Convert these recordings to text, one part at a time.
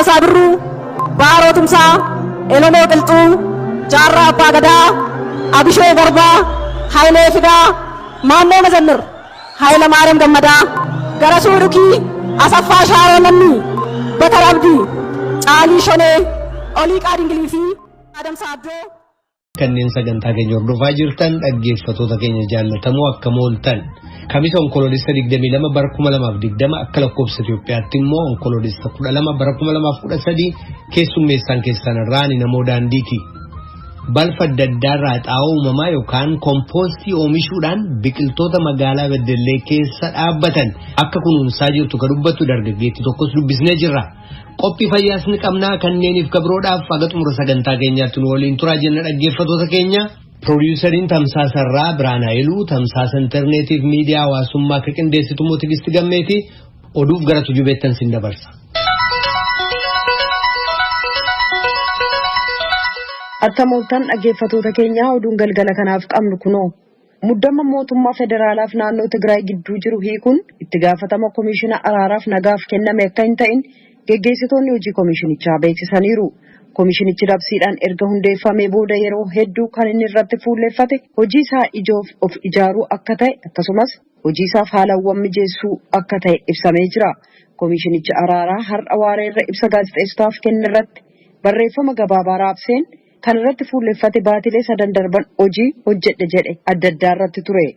Raggaasaa Birruu, Baaroo Tumsaa, Elemoo Qilxuu, Jaarraa Abbaa Gadaa, Abishee Garbaa, Hayilee Fidaa, Maammoo Mazammir, Hayila Maariyaam Gammadaa, Garasuu Dhukii, Asaffaa Shaaroo Lammii, Bakar Abdii, Caalii Shonee, Oliiqaa Dingilii fi Adamsaa Abdoo. Kanneen sagantaa keenya hordofaa jirtan dhaggeeffattoota keenya jaallatamoo akkam ooltan. Kamisa Onkoloolessa 22 bara 2020, akka lakkoofsa Itoophiyaatti immoo Onkoloolessa 12 bara 2013, keessummeessaan keessan irraa ani Namoo Daandiiti. Balfa adda addaarraa xaa'oo uumamaa yookaan kompoostii oomishuudhaan biqiltoota magaalaa Beddellee keessa dhaabbatan akka kunuunsaa jirtu kan dubbattu dargaggeettii tokkos dubbisnee jirra. Qophii fayyaas ni qabnaa, kanneeniif kabiroodhaaf haga xumura sagantaa keenyaatti nu waliin turaa jenna dhaggeeffattoota keenya. Piroodyusariin Tamsaasarraa Biraan Haayiluu, tamsaasa intarneetiif miidiyaa hawaasummaa akka qindeessitu immoo Tigisti Gammeeti. Oduuf gara Tujubeettan sin dabarsa. Attam ooltan dhaggeeffatoota keenyaa, oduun galgala kanaaf qabnu kunoo. Muddama mootummaa federaalaaf naannoo Tigraay gidduu jiru hiikuun itti gaafatama Komishiina Araaraaf Nagaaf kenname akka hin ta'in geggeessitoonni hojii komishinichaa beeksisaniiru. Komishinichi labsiidhaan erga hundeeffamee booda yeroo hedduu kan inni irratti fuulleeffate hojii isaa ijoof of ijaaruu akka ta'e, akkasumas hojii isaaf haalawwan mijeessuu akka ta'e ibsamee jira. Komishinichi araaraa har'a waareerra ibsa gaazexeessotaaf kenne irratti barreeffama gabaabaa raabseen kan irratti fuulleffate baatilee sadan darban hojii hojjedhe jedhe adda addaa irratti ture.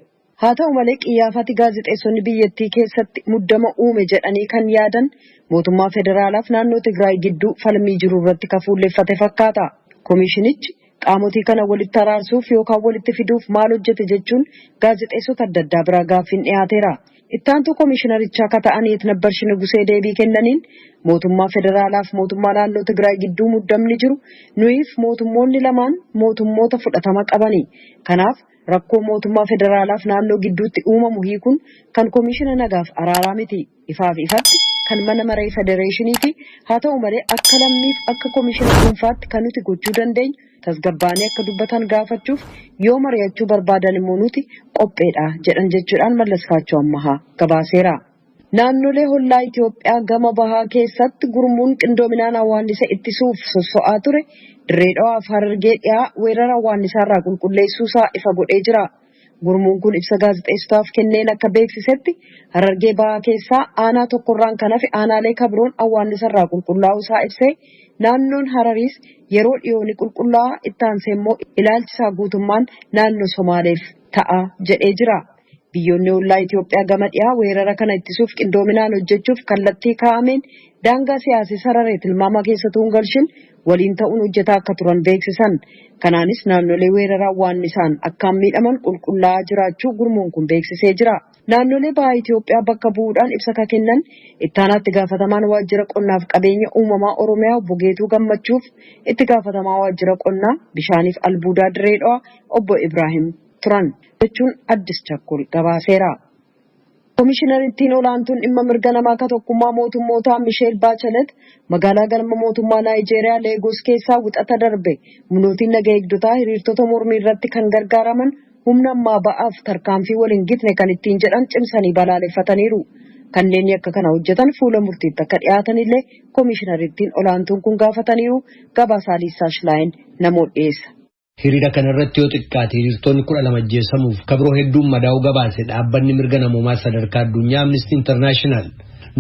Haa ta'u malee, qiyyaafati gaazexeessonni biyyattii keessatti muddama uume jedhanii kan yaadan mootummaa federaalaaf naannoo Tigraay gidduu falmii jiru irratti ka fuulleffate fakkaata. Komishinichi qaamotii kana walitti araarsuuf yookaan walitti fiduuf maal hojjete jechuun gaazexeessota adda addaa biraa gaaffiin dhiyaateera. Ittaantuu komishinarichaa akka ta'an Yetnabbarshi Nugusee deebii kennaniin, mootummaa federaalaaf mootummaa naannoo Tigraay gidduu muddamni jiru nuyiif mootummoonni lamaan mootummoota fudhatama qabani. Kanaaf rakkoo mootummaa federaalaaf naannoo gidduutti uumamu hiikuun kan komishina nagaaf araaraa miti. Ifaaf ifatti kan mana maree federeeshiniiti. Haa ta'u malee, akka lammiif akka komishina dhuunfaatti kan nuti gochuu dandeenyu tasgabbaanii akka dubbatan gaafachuuf, yoo mari'achuu barbaadan immoo nuti qopheedha jedhan jechuudhaan Mallaskaachoo Ammahaa gabaaseera. Naannolee hollaa Itoophiyaa gama bahaa keessatti gurmuun qindoominaan hawaannisa ittisuuf sosso'aa ture Dirree Dhawaaf Harargee Dhiyaa weerara hawaannisaarraa qulqulleessuusaa ifa godhee jira. Gurmuun kun ibsa gaazexeessotaaf kenneen akka beeksisetti, Harargee Bahaa keessaa aanaa tokkorraan kan hafe aanaalee kabiroon hawaannisarraa qulqullaa'uusaa ibsee, naannoon Harariis yeroo dhiyoo ni qulqullaa'a, itti aansee immoo ilaalchi isaa guutummaan naannoo Somaaleef ta'a jedhee jira. Biyyoonni hollaa Itoophiyaa gama dhiyaa weerara kana ittisuuf qindoominaan hojjechuuf kallattii kaa'ameen daangaa siyaasii sararee tilmaama keessatu hin galshin waliin ta'uun hojjetaa akka turan beeksisan. Kanaanis naannolee weeraraa waan isaan akkaan miidhaman qulqullaa'aa jiraachuu gurmuun kun beeksisee jira. Naannolee bahaa Itoophiyaa bakka bu'uudhaan ibsa ka kennan ittaanaatti gaafatamaan waajjira qonnaaf qabeenya uumamaa Oromiyaa obbo Geetuu Gammachuuf itti gaafatamaa waajjira qonnaa, bishaaniif albuudaa Dirree Dhawaa obbo Ibraahim turan jechuun Addis Chakkol gabaaseera. Komishinarittiin olaantuun dhimma mirga namaa akka Tokkummaa Mootummootaa Misheel Baachelet magaalaa galma mootummaa Naayijeeriyaa Leegos keessaa Wixata darbe humnootiin naga eegdotaa hiriirtota mormii irratti kan gargaaraman humna ammaa ba'aaf tarkaanfii waliin gitne kan ittiin jedhan cimsanii balaaleffataniiru. Kanneen yakka kana hojjetan fuula murtiitti akka dhiyaatanillee komishinarittiin olaantuun kun gaafataniiru. Gabaasaa Liisaa Shilaayin namoota dhiyeessa. Hiriira kanarratti yoo xiqqaate hiriirtonni 12 ajjeesamuuf kabiroo hedduun madaa'uu gabaase dhaabbanni mirga namoomaa sadarkaa addunyaa Amnesty International.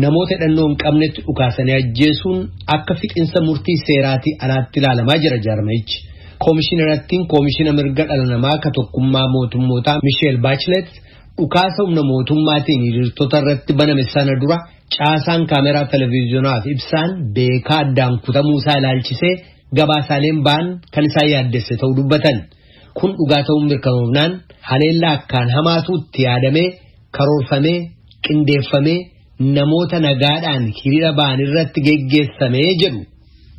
Namoota hidhannoo hin qabnetti dhukaasanii ajjeesuun akka fixinsa murtii seeraatii alaatti ilaalamaa jira jaarmayichi. Koomishiinarattiin Koomishina Mirga Dhala Namaa ka Tokkummaa Mootummootaa Misheel Baachilet dhukaasa humna mootummaatiin hiriirtota irratti baname sana dura caasaan kaameraa televiziyoonaa fi ibsaan beekaa addaan kutamuu isaa ilaalchisee gabaasaaleen ba'an kan isaan yaaddesse ta'uu dubbatan. Kun dhugaa ta'uun mirkanoofnaan haleellaa akkaan hamaatu itti yaadamee, karoorfamee, qindeeffamee namoota nagaadhaan hiriira ba'an irratti geggeessamee jedhu.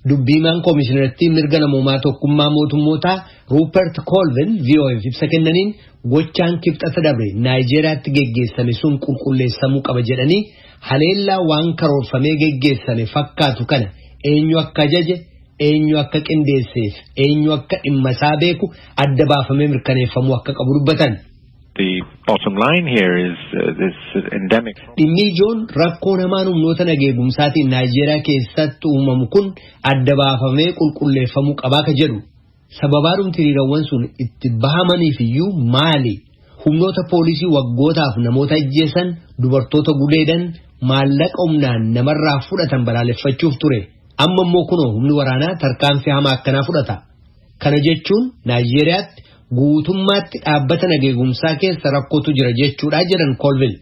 Dubbiimaan koomishiinarattii mirga namoomaa Tokkummaa Mootummootaa Rupert Colvin VOAf ibsa kennaniin gochaan Kibxata dabre Naayijeeriyaatti geggeessame sun qulqulleessamuu qaba jedhanii, haleellaa waan karoorfamee geggeessame fakkaatu kana eenyu akka ajaje, eenyu akka qindeesseef eenyu akka dhimma isaa beeku adda baafamee mirkaneeffamuu akka qabu dubbatan. The Bottom line here is this endemic. Dhimmi ijoon rakkoo namaan humnoota nageegumsaatiin Naayijeeriyaa keessatti uumamu kun adda baafamee qulqulleeffamuu qabaa ka jedhu. Sababaadhumti hiriirawwan sun itti bahamaniif iyyuu maali? Humnoota poolisii waggootaaf namoota ajjeesan, dubartoota gudeedan, maallaqa humnaan namarraa fudhatan balaaleffachuuf ture. Amma immoo kunoo humni waraanaa tarkaanfii hamaa akkanaa fudhata. Kana jechuun Naayijeeriyaatti guutummaatti dhaabbata nageegumsaa keessa rakkootu jira jechuudha jedhan Colville.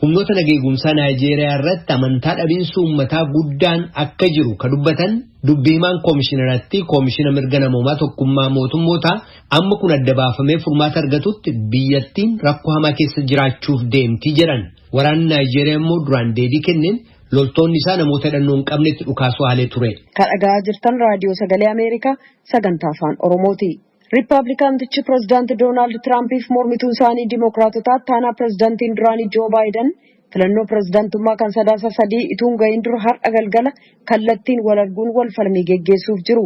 Humnoota nageegumsaa Naayijeeriyaa irratti amantaa dhabiinsi uummataa guddaan akka jiru ka dubbatan dubbii himaan koomishiinaratti koomishina mirga namoomaa tokkummaa mootummootaa, amma kun adda baafamee furmaata argatutti biyyattiin rakkoo hamaa keessa jiraachuuf deemti jedhan. Waraanni Naayijeeriyaa immoo duraan deebii kenneen loltoonni isaa namoota hidhannoo hin qabnetti dhukaasuu haalee ture. Kan dhaga'aa jirtan Raadiyoo Sagalee Ameerikaa sagantaa Afaan Oromooti. Riippaabilikaantichi pirezidaanti Doonaald Tiraampiif mormituun isaanii Dimookiraatotaa taanaa pirezidaantiin duraanii Joo Baayiden filannoo pirezidaantummaa kan Sadaasa 3 ituun ga'iin dura har'a galgala kallattiin wal arguun wal falmii geggeessuuf jiru.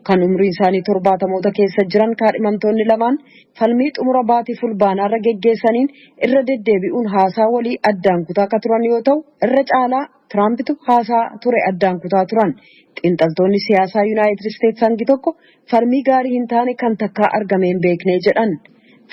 Kan umriin isaanii torbaatamoota keessa jiran kaadhimamtoonni lamaan falmii xumura baatii Fulbaanaarra geggeessaniin irra deddeebi'uun haasaa walii addaan kutaa akka turan yoo ta'u, irra caalaa Tiraampitu haasaa ture addaan kutaa turan. Xiinxaltoonni siyaasaa Yuunaayitid Isteetsi hangi tokko falmii gaarii hin taane kan takkaa argame hin beekne jedhan.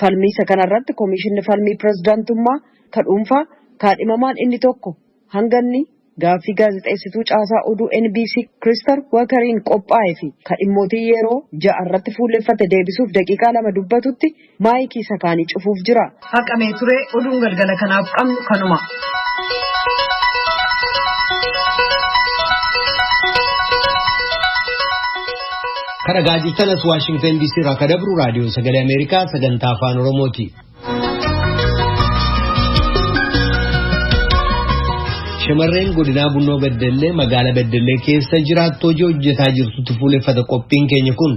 Falmii isa kanarratti koomishinni falmii pirezidaantummaa ka dhuunfaa kaadhimamaan inni tokko hanganni gaaffii gaazexeessituu caasaa oduu NBC Krister Wakeriin qophaa'e fi ka dhimmootii yeroo 6 irratti fuulleffate deebisuuf daqiiqaa 2 dubbatutti maayikii isa kaanii cufuuf jira. Haqamee ture. Oduun galgala kanaaf qabnu kanuma. Kan dhagaa jirtan as Waashingtan DC irraa kan dabru Raadiyoo Sagalee Ameerikaa sagantaa Afaan Oromooti. Shamarreen godinaa Bunnoo Beddellee magaalaa Beddellee keessa jiraattu hojii hojjetaa jirtutti fuuleffata qophiin keenya kun.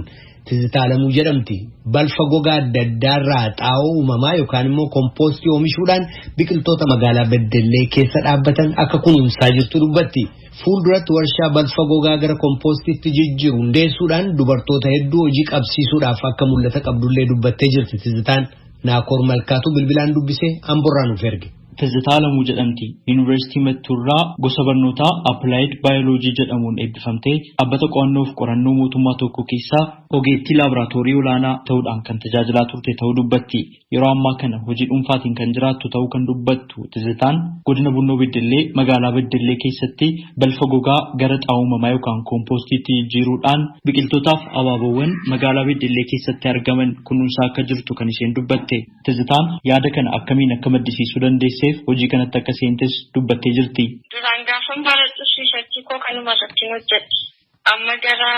Tizitaa Alamuu jedhamti. Balfa gogaa adda addaarraa xaa'oo uumamaa yookaan immoo kompoostii oomishuudhaan biqiltoota magaalaa Beddellee keessa dhaabbatan akka kunuunsaa jirtu dubbatti. Fuulduratti warshaa balfa gogaa gara kompoostiitti jijjiiru hundeessuudhaan dubartoota hedduu hojii qabsiisuudhaaf akka mul'ata qabdullee dubbattee jirti Tizitaan. Naakoor Malkaatu bilbilaan dubbisee Amborraa nuuf erge. Tizitaa Alamuu jedhamti. Yuunivarsiitii Mattuurraa gosa barnootaa Applied Biology jedhamuun eebbifamtee dhaabbata qo'annoof qorannoo mootummaa tokko keessaa ogeettii laaboraatoorii olaanaa ta'uudhaan kan tajaajilaa turte ta'uu dubbatti. Yeroo ammaa kana hojii dhuunfaatiin kan jiraattu ta'uu kan dubbattu Tizitaan, godina Bunnoo Beddellee magaalaa Beddellee keessatti balfa gogaa gara xaa'oo uumamaa yookaan koompostiitti jijjiiruudhaan biqiltootaaf abaaboowwan magaalaa Beddellee keessatti argaman kunuunsaa akka jirtu kan isheen dubbatte. Tizitaan yaada kana akkamiin akka maddisiisuu dandeesseef hojii kanatti akka seentes dubbattee jirti. Duraan gaafan baradhus research koo kanuma irratti hojjedhe. Amma gara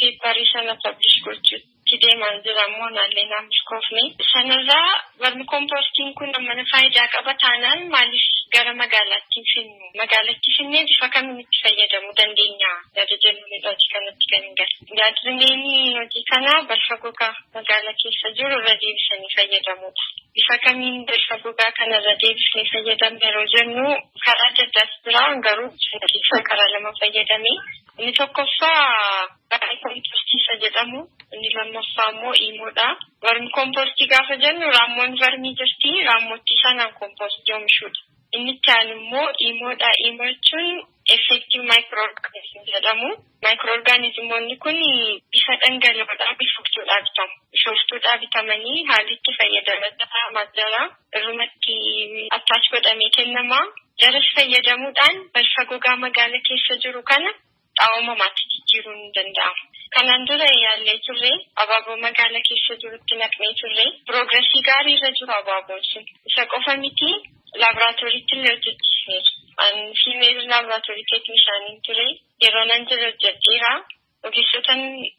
paperii sana publish gochuutti deemaan jira immoo naallee naan milkoofne. Sanarraa vermicompostiin kun ammana faayidaa qaba taanaan maaliif gara magaalaatti hin finnu? Magaalatti finnee bifa kamiin itti fayyadamuu dandeenya? Yaada jennuun hojii kanatti kan hin galle. Yaadrimeen hojii kanaa balfa gogaa magaalaa keessa jiru irra deebisanii fayyadamuudha. Bifa kamiin balfa gogaa kana irra deebisnee fayyadamna yeroo jennu, karaa adda addaas jira, garuu sana keessa karaa lama fayyadame. Inni tokkoffaa vermicompostii isa jedhamu, inni lammaffaa immoo iimoodha. Vermicompostii gaafa jennu raammoon vermii jirti, raammottii sanaan kompoostii oomishuudha. Inni itti aanu immoo iimoodha. Iimoo jechuun effective microorganism jedhamu. Microorganismoonni kun bifa dhangala'oodhaa bifooftuudhaa bitamu. Bifooftuudhaa bitamanii haalli itti fayyadaman jira. Irrumatti attach godhamee kennama. Jaras fayyadamuudhaan balfa gogaa magaala keessa jiru kana xaa'oo uumamaatti jijjiiruun ni danda'ama. Kanaan dura yaallee turre, abaaboo magaala keessa jirutti naqnee turre, progressii gaarii irra jiru abaaboon sun. Isa qofa miti, laaboraatooriitti illee hojjechiisneerra. Ani female laboratory technicianiin ture. Yeroo nan jiru hojjedheera. Ogeessota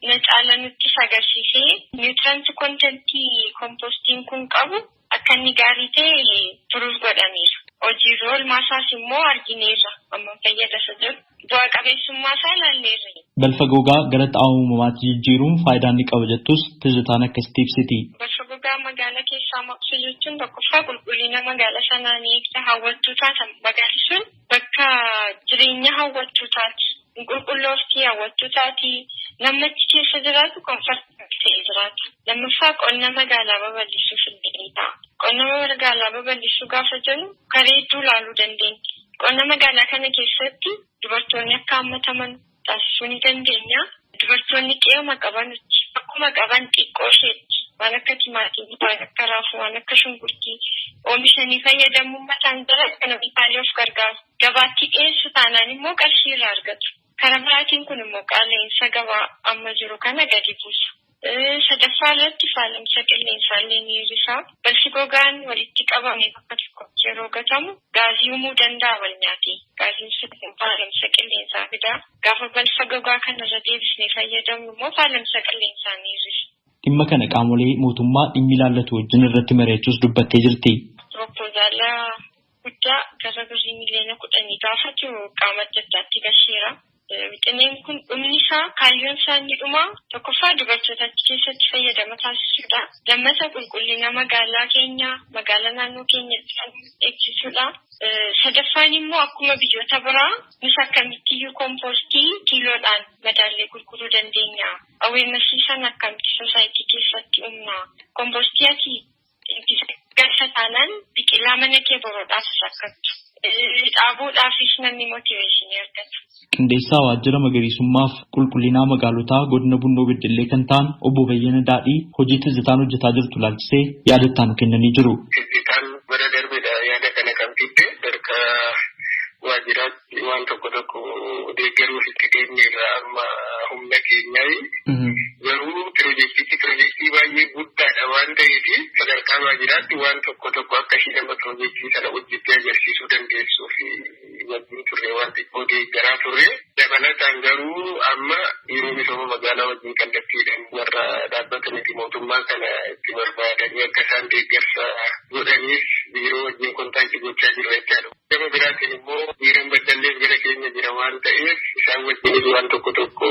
na caalanuttis agarsiisee nutrient contentii kompostiin kun qabu akka inni gaarii ta'e proof godhameera. Hojiirra oolmaa isaas immoo argineerra. Amma fayyada isa jedhu bu'a qabeessummaa isaa ilaalleerra. Balfa gogaa gara xaa'oo uumamaatti jijjiiruun faayidaa inni qaba jettus Tizitaan akkasitti ibsiti. Balfa gogaa magaalaa keessaa maqsu jechuun tokkoffaa qulqullina magaalaa sanaa ni eegda, hawwattuu taata. Magaalli sun bakka jireenya hawwattuu taati. Qulqullooftii hawwattuu taati. Namni achi keessa jiraatu comfortii ta'ee jiraata. Lammaffaa qonna magaalaa babal'isuuf illee ni ta'a. Qonna magaalaa babal'isuu gaafa jennu karaa hedduu ilaaluu dandeenya. Qonna magaalaa kana keessatti dubartoonni akka hammataman taasisuu ni dandeenya. Dubartoonni qe'uma qaban akkuma qaban xiqqoo isheetti waan akka timaatimii, waan akka raafuu, waan akka shunkurtii oomishanii fayyadamuun mataan jala kana bitaalee of gargaaru. Gabaatti dhiyeessu taanaan immoo qarshii irraa argatu. Karaa biraatiin kun immoo qaala'insa gabaa amma jiru kana gadi buusa. Sadaffaa irratti faalamsa qilleensaa illee ni hir'isa. Balfi gogaan walitti qabame bakka tokkotti yeroo gatamu gaazii uumuu danda'a wal nyaatee. Gaaziin sun faalamsa qilleensaa fida. Gaafa balfa gogaa kanarra deebisnee fayyadamnu immoo faalamsa qilleensaa ni hir'isa. Dhimma kana qaamolee mootummaa dhimmi ilaallatu wajjin irratti mari'achuus dubbattee jirti. Piroopozaala guddaa gara birrii 10 miliyoona gaafatu qaama adda addaatti gasheera. Wixineen kun dhumni isaa kaayyoon isaa inni dhumaa tokkoffaa dubartoota achi keessatti fayyadama taasisuudha. Lammata qulqullina magaalaa keenyaa magaalaa naannoo keenya eegsisuudha. Sadaffaan immoo akkuma biyyoota biraa nus akkamittiyyuu kompoostii kiiloodhaan madaallee gurguruu dandeenya. Awarenessii sana akkamitti society keessatti uumna. Kompoostii ati galfa taanaan biqilaa mana kee boruudhaaf rakkattu. Dhaabuudhaafis namni motivationii argata. Qindeessaa waajjira magariisummaaf qulqullinaa magaalotaa godina Bunnoo Beddellee kan ta'an obbo Bayyana Daadhii hojii Tizzitaan hojjetaa jirtu laalchisee yaada nu kennanii jiru. Tizzitaan bara darbedha yaada kana kan fidde sadarkaa waajjiraatti waan tokko tokko deeggaruuf itti deemneerra amma humna keenyaa. Garuu piroojeektichi piroojeektii baay'ee guddaadha waan ta'eef sadarkaa waajjiraatti waan tokko tokko akka ishee nama piroojeektii sana hojjettee agarsiisuu dandeessuu fi wajjin turre waan xiqqoo deeggaraa turre. Dabalataan garuu amma biiroo misooma magaalaa wajjin kallattiidhaan warra dhaabbata miti mootummaa kana itti barbaadanii akka isaan deeggarsa godhaniif biiroo wajjin contactii gochaa jiru jechaadha. Gama biraatiin immoo biiroon Baddallees gara keenya jira waan ta'eef isaan wajjinis waan tokko tokko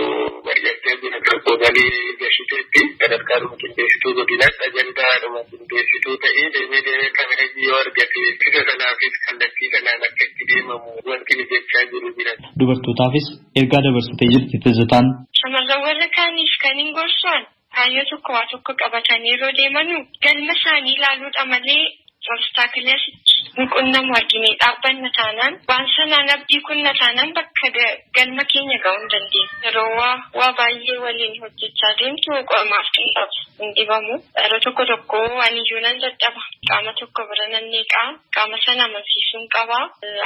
mari'achaa jira. Proposaalii gashiteetti sadarkaadhuma qindeessituu godinaatti ajandaadhuma qindeessituu ta'ee deemee deemee kamirajii yoo argate isa sanaafis kallattii sanaan akka itti deemamu wanti mijachaa jiru jira. Dubartootaafis ergaa dabarsitee jirti Tizzitaan. Shamarran warra kaaniif kan hin gorsan kaayyoo tokko waa tokko qabatanii yeroo deemanu galma isaanii ilaaluudha malee obstacleii asitti nu qunnamu argine dhaabbanna taanaan waan sanaan abdii kunna taanaan bakka galma keenya ga'uu hin dandeenye. Yeroo waa baay'ee waliin hojjechaa deemtu qormaaf qabu hin dhibamu. Yeroo tokko tokko ani iyyuu nan dadhaba. Qaama tokko bira nan neeqaa. Qaama sana amansiisuun qaba.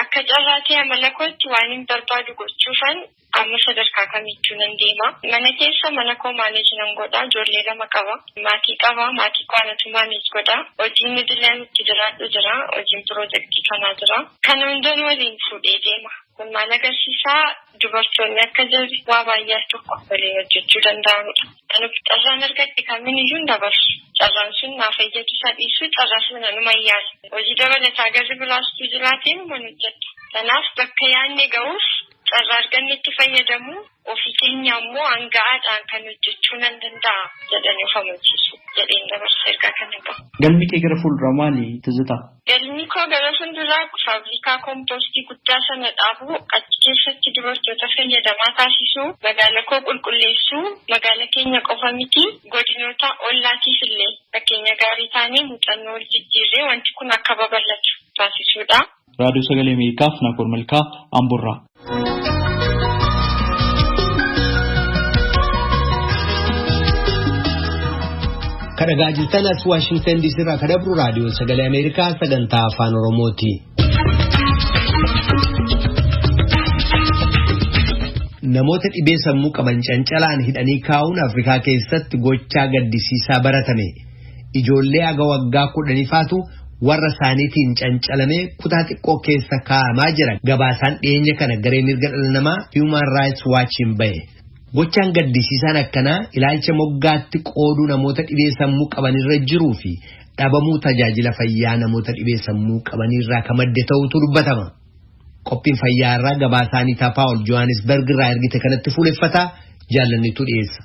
Akka carraa ta'e amala kootti waan hin barbaadu gochuufan amma sadarkaa kamiyyuu nan deema. Mana keessa mana koo manage nan godha. Ijoollee lama qaba. Maatii qaba. Maatii koo anatu manage godha. Hojiin idileen itti jiraadhu jira. Hojiin piroojeektii kanaa jira. Kana hundan waliin fuudhee deema. Kun maal agarsiisaa dubartoonni akka jirri waa baay'ee al tokko waliin hojjechuu danda'anidha. Kanaaf carraan argadhe kamiin hin dabarsu. Carraan sun naa fayyadu isaa dhiisuu carraa sana numa yaala. Hojii dabalataa garri biraastuu jiraateen numa hojjedha. Kanaaf bakka yaadne ga'uuf carraa arganne itti fayyadamu ofii keenya immoo hanga'aadhaan kan hojjechuu nan danda'a jedhanii of amansiisu jedheen dabarsa ergaa kana qabu. Galmi kee gara fuulduraa maali Tizzitaa? Galmi koo gara fuulduraa faabrikaa kompoostii guddaa sana dhaabu achi keessatti dubartoota fayyadamaa taasisuu magaala koo qulqulleessuu magaala keenya qofa miti godinoota ollaatiif illee fakkeenya gaarii taanee muuxannoo wal jijjiirree wanti kun akka babal'atu taasisuudha. Raadiyoo Sagalee Ameerikaaf Naakoor Malkaa Amboorraa. Kan dhagaa jirtan as Waashingtan DC irraa kan dabru raadiyoo sagalee Ameerikaa sagantaa afaan Oromooti. Namoota dhibee sammuu qaban cancalaan hidhanii kaa'uun Afrikaa keessatti gochaa gaddisiisaa baratame. Ijoollee haga waggaa 10faatu warra isaaniitiin cancalamee kutaa xiqqoo keessa kaa'amaa jira. Gabaasaan dhiyeenya kana garee mirga dhala namaa Human Rights Watchiin bahe. Gochaan gaddisiisaan akkanaa ilaalcha moggaatti qooduu namoota dhibee sammuu qabanirra jiruu fi dhabamuu tajaajila fayyaa namoota dhibee sammuu qabanirraa kan madde ta'utu dubbatama. Qophiin fayyaa irraa gabaasaa Aniitaa Paawul Johannesburg irraa ergite kanatti fuuleffataa jaalannitu dhiyeessa.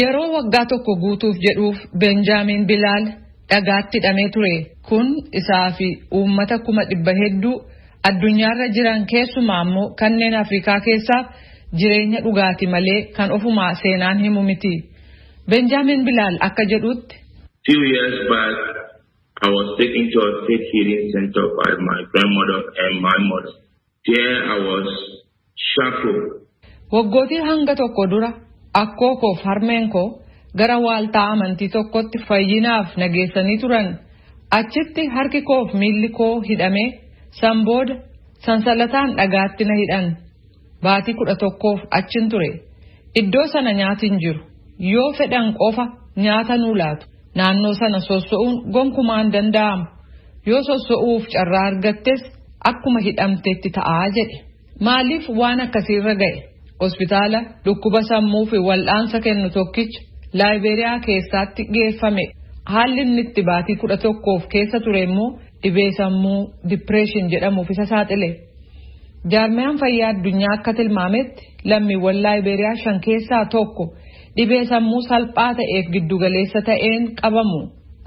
Yeroo waggaa tokko guutuuf jedhuuf Benjaamin Bilaal dhagaatti hidhamee ture. Kun isaa fi uummata 100,000 hedduu addunyaarra jiran keessumaa immoo kanneen Afrikaa keessaaf Jireenya dhugaati malee kan ofumaa seenaan himu miti. Benjaamin Bilaal akka jedhutti. Few years back, I was taken to a faith healing center by my grandmother and my mother. There I was shackled. Waggootii hanga tokko dura akkoo koof harmeen koo gara waaltaa amantii tokkotti fayyinaaf na geessanii turan. Achitti harki koof miilli koo hidhamee, san booda sansalataan dhagaatti na hidhan. Baatii 11f achin ture. Iddoo sana nyaati hin jiru. Yoo fedhan qofa nyaata nuu laatu. Naannoo sana sosso'uun gonkumaa hin danda'amu. Yoo sosso'uuf carraa argattes akkuma hidhamteetti ta'aa jedhe. Maaliif waan akkasiirra ga'e? Hospitaala dhukkuba sammuu fi wal'aansa kennu tokkicha Laayibeeriyaa keessaatti geeffame. Haalli inni itti baatii 11f keessa ture immoo dhibee sammuu depression jedhamuuf isa saaxile. Jaarmiyaan fayyaa addunyaa akka tilmaametti, lammiiwwan Laayibeeriyaa shan keessaa tokko dhibee sammuu salphaa ta'eef giddugaleessa ta'een qabamu.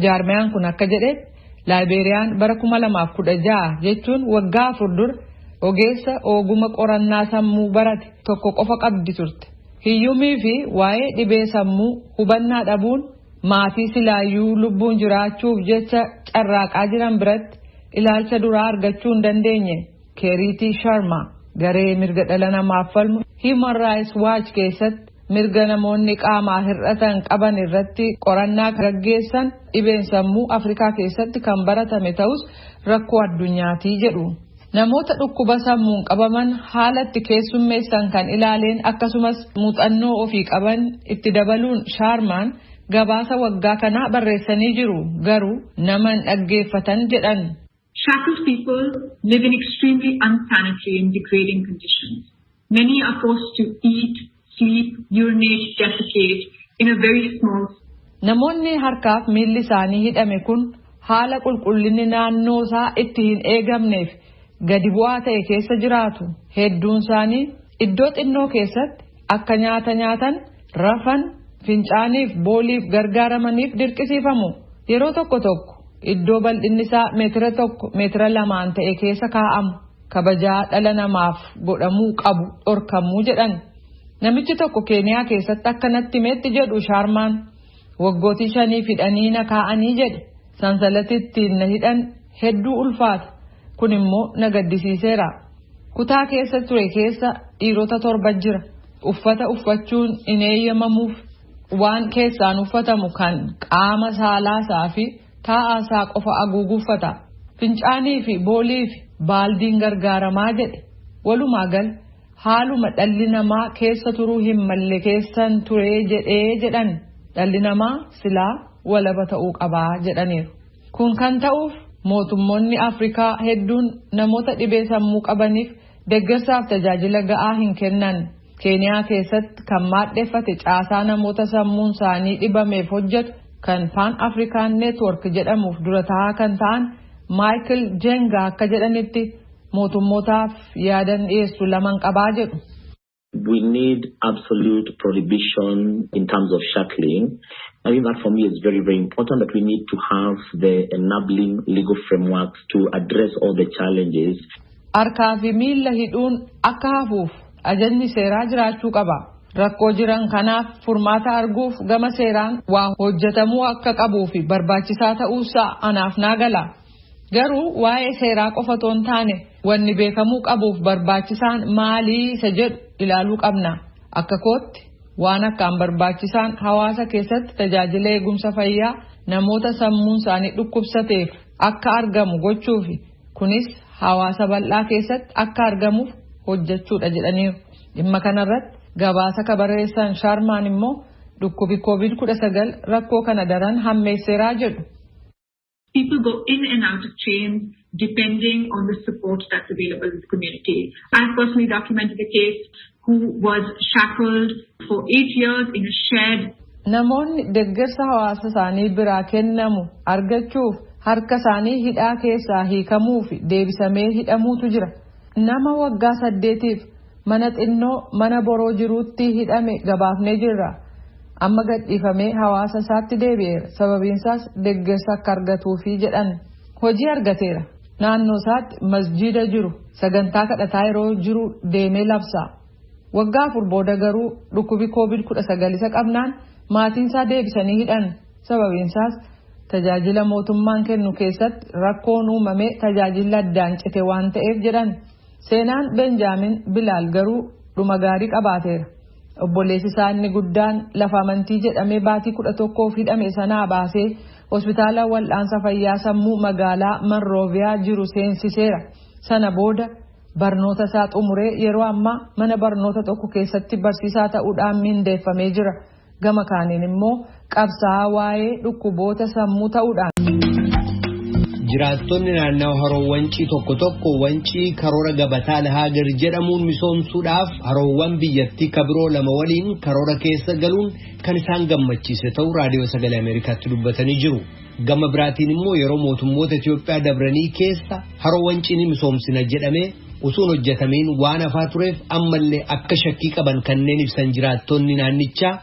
Jaarmiyaan kun akka jedhetti, Laayibeeriyaan bara 2016, jechuun waggaa 4 dura, ogeessa oguma qorannaa sammuu barate tokko qofa qabdi turte. Hiyyumii fi waa'ee dhibee sammuu hubannaa dhabuun maatii silaayyuu lubbuun jiraachuuf jecha carraaqaa jiran biratti ilaalcha duraa argachuu hin dandeenye. Keeriitii Sharma garee mirga dhala namaaf falmu Human Rights Watch keessatti mirga namoonni qaamaa hir'atan qaban irratti qorannaa gaggeessan, dhibeen sammuu Afrikaa keessatti kan baratame ta'us rakkoo addunyaatii jedhu. Namoota dhukkuba sammuun qabaman haala itti keessummeessan kan ilaaleen, akkasumas muuxannoo ofii qaban itti dabaluun, Shaarmaan gabaasa waggaa kanaa barreessanii jiru, garuu nama hin dhaggeeffatan jedhan. Shackled people live in extremely unsanitary and degrading conditions. Many are forced to eat, sleep, urinate, defecate in a very small Namoonni harkaaf miilli isaanii hidhame kun haala qulqullinni naannoo isaa itti hin eegamneef gadi bu'aa ta'e keessa jiraatu. Hedduun isaanii iddoo xinnoo keessatti akka nyaata nyaatan, rafan, fincaaniif booliif gargaaramaniif dirqisiifamu. Yeroo tokko tokko iddoo bal'inni isaa meetira 1 meetira 2n ta'e keessa kaa'amu. Kabajaa dhala namaaf godhamuu qabu dhorkamuu jedhan. Namichi tokko Keeniyaa keessatti akkanatti himetti jedhu Shaarmaan, "Waggootii 5f hidhanii na kaa'anii," jedhe. "Sansalati ittiin na hidhan hedduu ulfaata. Kun immoo na gaddisiiseera. Kutaa keessa ture keessa dhiirota torba jira. Uffata uffachuun hin eeyyamamuuf. Waan keessaan uffatamu kan qaama saalaasaa fi taa'aasaa qofa haguugu uffata. Fincaanii fi boolii fi baaldiin gargaaramaa," jedhe. "Walumaa gal haaluma dhalli namaa keessa turuu hin malle keessan turee jedhee," jedhan. "Dhalli namaa silaa walaba ta'uu qabaa," jedhaniiru. Kun kan ta'uuf mootummoonni Afrikaa hedduun namoota dhibee sammuu qabaniif deeggarsaaf tajaajila ga'aa hin kennan. Keeniyaa keessatti kan maadheffate caasaa namoota sammuun isaanii dhibameef hojjetu kan Pan African Network jedhamuuf dura ta'aa kan ta'an Maayikel Jenga akka jedhanitti, mootummootaaf yaadan dhiyeessu laman qabaa jedhu. We need absolute prohibition in terms of shackling. I think that for me is very, very important, that we need to have the enabling legal frameworks to address all the challenges. Harkaa fi miilla hidhuun akka hafuuf ajajni seeraa jiraachuu qaba. Rakkoo jiran kanaaf furmaata arguuf gama seeraan waa hojjetamuu akka qabuu fi barbaachisaa ta'uusaa anaaf naa gala. Garuu waa'ee seeraa qofa otoo hin taane, wanni beekamuu qabuuf barbaachisaan maalii isa jedhu ilaaluu qabna. Akka kootti waan akkaan barbaachisaan hawaasa keessatti tajaajila eegumsa fayyaa namoota sammuun isaanii dhukkubsateef akka argamu gochuufi kunis hawaasa bal'aa keessatti akka argamuuf hojjechuudha jedhaniiru. Dhimma kanarratti gabaasa ka barreessan Shaarmaan immoo dhukkubi COVID-19 rakkoo kana daran hammeesseeraa jedhu. People go in and out of chains depending on the support that's available in the community. I've personally documented a case who was shackled for 8 years in a shed. Namoonni deeggarsa hawaasa isaanii biraa kennamu argachuuf harka isaanii hidhaa keessaa hiikamuu fi deebisamee hidhamuutu jira. Nama waggaa 8f mana xinnoo mana boroo jiruutti hidhame gabaafnee jirra. Amma gadhiifamee hawaasa isaatti deebi'eera. Sababiinsaas deeggarsa akka argatuufi jedhan. Hojii argateera. Naannoo isaatti masjiida jiru sagantaa kadhataa yeroo jiru deemee labsa. Waggaa 4 booda garuu dhukkubi COVID-19 isa qabnaan maatiinsaa deebisanii hidhan. Sababiinsaas tajaajila mootummaan kennu keessatti rakkoon uumame tajaajila addaan cite waan ta'eef jedhan. Seenaan Benjaamin Bilaal garuu dhuma gaarii qabaateera. Obboleessi isaa inni guddaan lafa amantii jedhamee baatii 11f hidhame sanaa baasee hospitaala wal'aansa fayyaa sammuu magaalaa Monrooviyaa jiru seensiseera. Sana booda barnoota isaa xumuree yeroo ammaa mana barnoota tokko keessatti barsiisaa ta'uudhaan mindeeffamee jira. Gama kaaniin immoo qabsaa'aa waa'ee dhukkuboota sammuu ta'uudhaan. Jiraattonni naannawa haroo Wancii tokko tokko Wancii karoora gabataa Lahaagar jedhamuun misoomsuudhaaf haroowwan biyyattii kabiroo lama waliin karoora keessa galuun kan isaan gammachiise ta'uu raadiyoo sagalee Ameerikaatti dubbatanii jiru. Gama biraatiin immoo yeroo mootummoota Itoophiyaa dabranii keessa haroo Wancii ni misoomsina jedhamee utuu hin hojjetamiin waan hafaa tureef ammallee akka shakkii qaban kanneen ibsan jiraattonni naannichaa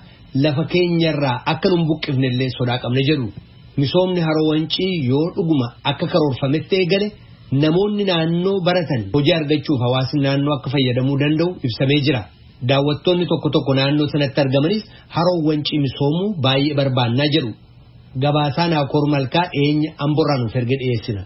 lafa keenyarraa akka nun buqqifnellee sodaa qabna jedhu. Misoomni haroo Wancii yoo dhuguma akka karoorfametti eegale namoonni naannoo baratan hojii argachuuf hawaasni naannoo akka fayyadamuu danda'u ibsamee jira. Daawwattoonni tokko tokko naannoo sanatti argamanis haroo Wancii misoomuu baay'ee barbaannaa jedhu. Gabaasaa Naakoor Malkaa dhiyeenya Amborraa nuuf erge dhiyeessina.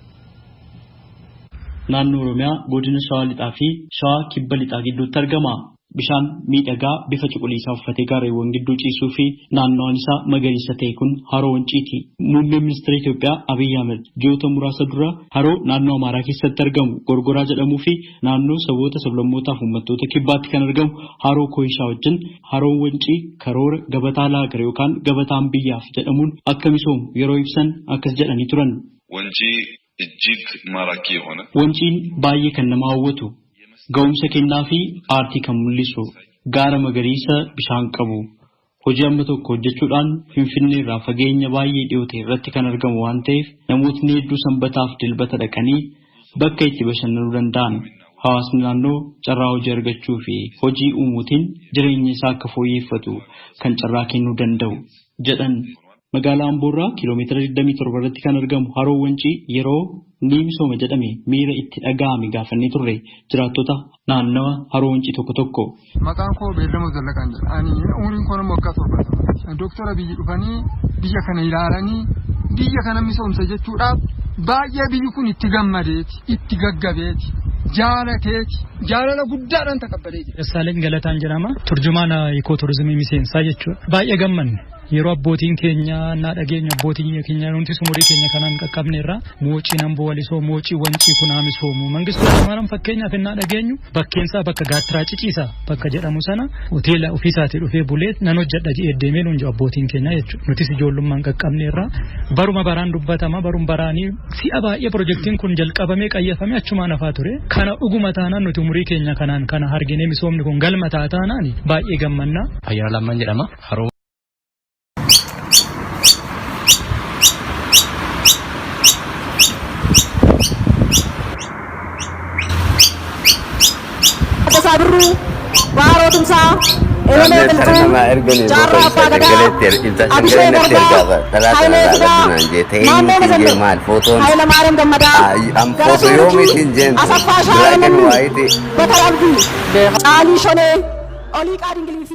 Naannoo Oromiyaa godina Shawaa Lixaa fi Shawaa Kibba Lixaa gidduutti argama. Bishaan miidhagaa bifa cuquliisaa uffatee gaarreewwan gidduu ciisuu fi naannoon isaa magariisa ta'e kun haroo Wanciiti. Muummeen ministeera Itoophiyaa Abiyyi Ahmed ji'oota muraasa dura haroo naannoo Amaaraa keessatti argamu Gorgoraa jedhamuu fi naannoo saboota sablammootaa fi uummattoota kibbaatti kan argamu haroo Kooyishaa wajjin haroon Wancii karoora gabataa laagar yookaan gabataan biyyaaf jedhamuun akka misoomu yeroo ibsan akkas jedhanii turan. ወንጪ እጅግ ማራኪ የሆነ Wanciin baay'ee kan nama hawwatu ga'umsa kennaa fi aartii kan mul'isu gaara magariisa bishaan qabu hojii amma tokko hojjechuudhaan Finfinnee irraa fageenya baay'ee dhiyoo ta'e irratti kan argamu waan ta'eef namootni hedduu sanbataaf dilbata dhaqanii bakka itti bashannanuu danda'an hawaasni naannoo carraa hojii argachuu fi hojii uumuutiin jireenya isaa akka fooyyeffatu kan carraa kennuu danda'u jedhan. Magaalaa Amboorraa kiiloomeetira 27 irratti kan argamu haroo Wancii yeroo ni misooma jedhame miira itti dhaga'ame gaafannee turre jiraattota naannawa haroo Wancii tokko tokko. Maqaan koo Beellamoo Zallaqaan jedha. Ani umriin koo nama waggaa 70. Dooktar Abiyyi dhufanii biyya kana ilaalanii biyya kana misoomsa jechuudhaaf baay'ee biyyi kun itti gammadeeti, itti gaggabeeti, jaalateeti, jaalala guddaadhaan taqabbalee jira. Dassaaleny Galataan jedhama. Turjumaana ikooturizimii miseensaa jechuudha. Baay'ee gammanne. Yeroo abbootiin keenya naa dhageenyu abbootiin keenya nuti umurii keenya kanaan qaqqabne irraa moocii Amboo Walisoo moocii Wancii kun haa misoomu. Mangistuu Hayilamaariyaam fakkeenyaaf innaa dhageenyu bakkeensaa bakka gaattiraa ciciisaa bakka jedhamu sana hoteela ofiisaatii dhufee bulee nan hojjedha jedhee deemee nuun jedhu abbootiin keenya jechuudha. Nutis ijoollummaan qaqqabne irraa baruma baraan dubbatama baruma baraanii si'a baay'ee pirojektiin kun jalqabamee qayyafamee achumaan hafaa ture. Kana dhuguma taanaan nuti umurii keenya kanaan kana arginee misoomni kun galma ta'a taanaan baay'ee gammanna. Fayyaa Lammaan jedhama. Haroo Taaddasaa Birruu, Baaroo Tumsaa, Elemoo Namni Qilxuu, namaa erganii Jaarraa bofa Abbaa isa Gadaa, shangaletti ibsa Abishee shangaletti Garbaa, ergaa talaa Hayilee sana Fidaa, laaladhu naan jee ta'ee Maammoo inni jee Mazammil, maal footoon Hayilamaariyaam Gammadaa, am footo Garasuu Urjii, yoomiitiin jeentu Asaffaa black and Shaalamannuu, white Bakar Abdii, Caalii Shonee, Oliiqaa Dingilii fi